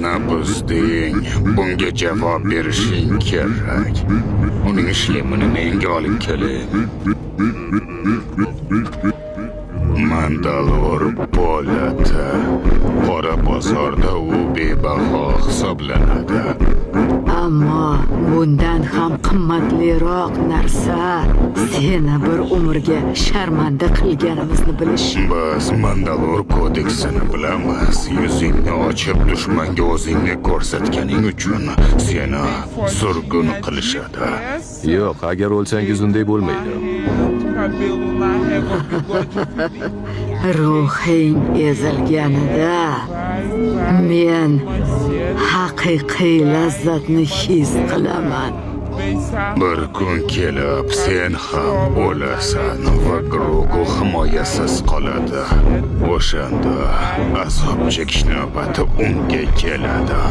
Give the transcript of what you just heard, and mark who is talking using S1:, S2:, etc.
S1: Kelishimimizni buzding. Bunga javob berishing kerak. Uning shlemini menga olib keling. Mandalor bo'ladi. Qora bozorda u bebaho hisoblanadi.
S2: Ammo bundan ham qimmatliroq narsa seni bir umrga sharmanda qilganimizni bilish.
S1: Biz Mandalor kodeksini bilamiz. Yuzingni ochib dushmanga o'zingni ko'rsatganing uchun seni surgun qilishadi.
S3: Yo'q, agar o'lsangiz unday bo'lmaydi.
S4: Cabelo na régua, bigode fininho.
S2: Ruhing ezilganida
S4: Vai, vai,
S2: men
S4: manchete,
S2: haqiqiy lazzatni his qilaman.
S4: pensar.
S1: Bir kun kelib sen ham o'lasan va Grogu himoyasiz qoladi. O'shanda azob chekish navbati unga keladi.